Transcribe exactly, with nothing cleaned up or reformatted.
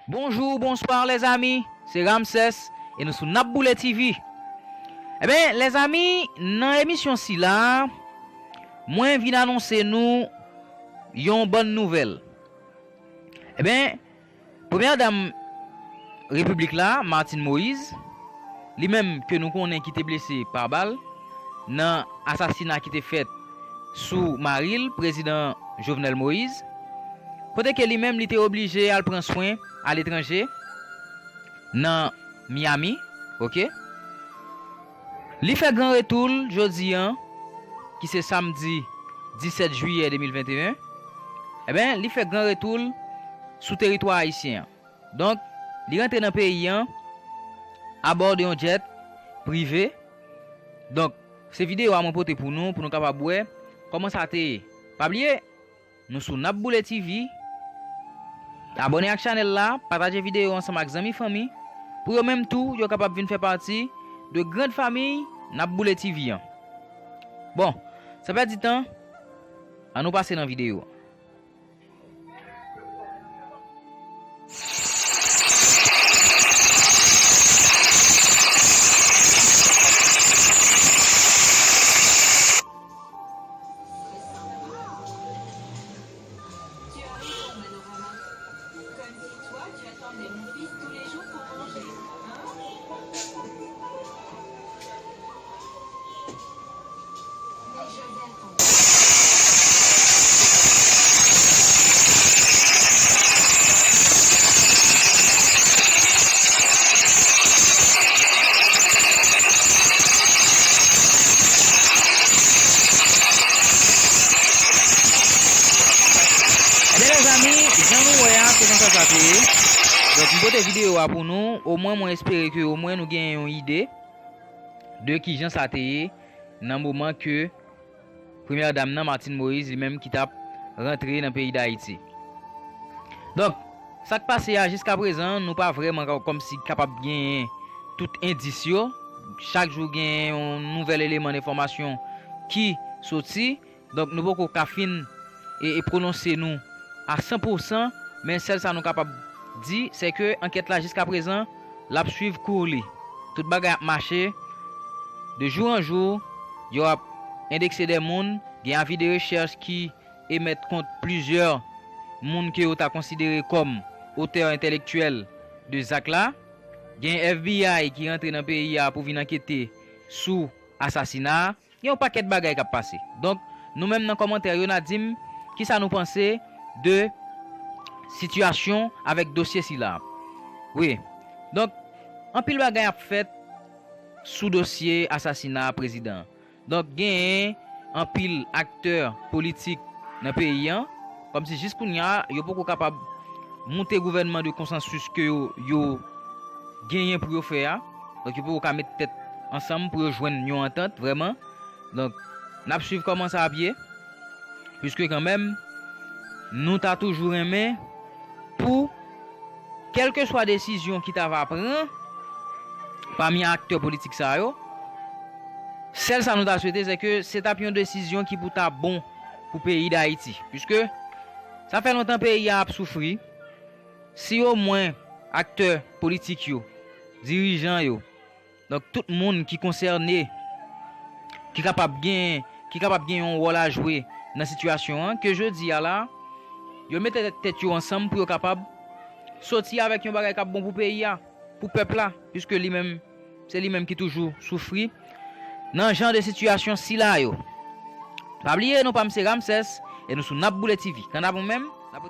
Bonjou, bonswa, lèzami. Se Ramsès e nou sou N ap Boule T V. Ebyen, lèzami, nan emisyon sila, mwen vin anonse nou yon bòn nouvèl. Ebyen, premyè dam repiblik la, Martine Moïse, li menm ke nou konnen ki te blese pa bal nan asasina ki te fèt sou mari l, prezidan Jovenel Moïse, kote ke li menm li te oblije al pran swen aletranje nan Miami, oke? Li fè gran retou l jodi a, ki se samdi disèt jiyè de mil venteyen. Ebyen, li fè gran retou l sou teritwa ayisyen an. Donk, li rantre nan peyi a abò de yon djèt prive. Donk, se videyo a mwen pote pou nou, pou nou kapab wè kòman sa te ye. Pa bliye, nou sou N ap Boule T V. Abòne ak chanèl la, pataje videyo ansanm ak zanmi fanmi, pou yo menm tou, yo kapab vin fè pati de grand fanmi N ap Boule T V an. Bon, san pèdi tan, ann nou pase nan videyo a. Ebyen, lèzanmi, jan nou wè a, se konsa sa te ye. Donk, m pote videyo a pou nou. Omwen, mwen espere ke omwen nou gen yon ide de kijan sa te ye nan moman ke premyè dam nan, Martine Moïse, li menm ki t ap rantre nan peyi Dayiti. Donk, sa k pase a jiska prezan, nou pa vrèman ka-, kòmsi kapab genyen tout endis yo. Chak jou genyen yon nouvèl eleman enfòmasyon ki soti. Donk, nou poko ka fin e, e pwononse nou a san pou san, men sèl sa nou kapab di, se ke ankèt la jiska prezan, l ap swiv kou li. Tout bagay ap mache de jou an jou, yo ap endekse de moun, gen avi de rechèch ki emèt kont plizyè moun ke yo ta konsidere kòm otè entèlektyèl de zak la. Gen F B I ki rantre nan peyi a pou vin ankete sou asasina a. Gen yon pakèt bagay k ap pase. Donk, nou menm nan kòmantè yo, n a di m kisa nou panse de sitiyasyon avèk dosye sila a. Wi. Donk, anpil bagay ap fèt sou dosye asasina prezidan an. Donk, genyen anpil aktè politik nan peyi an, kòmsi jis kounye a, yo poko kapab moute gouvènman de konsansis ke yo, yo genyen pou yo fè a. Donk, yo poko ka met tèt ansanm pou yo jwenn yon antant, vrèman. Donk, n ap swiv kòman sa ap ye, piske kanmenm, nou ta toujou renmen pou kèlkeswa desizyon ki ta va pran pami aktè politik sa yo, sèl sa nou ta swete, se ke se t ap yon desizyon ki pou ta bon pou peyi Dayiti, piske sa fè lontan peyi a ap soufri. Si omwen aktè politik yo, dirijan yo, donk tout moun ki konsène, ki kapab gen, ki kapab gen yon wòl a jwe nan sitiyasyon an, ke jodi a la, yo mete tèt yo ansanm pou yo kapab soti avèk yon bagay k ap bon pou peyi a, pou pèp la, piske li menm, se li menm ki toujou soufri nan jan de sitiyasyon sila yo. Pa bliye, non pa m se Ramsès, e nou sou N ap Boule T V. Kanna pou mwen menm, n ap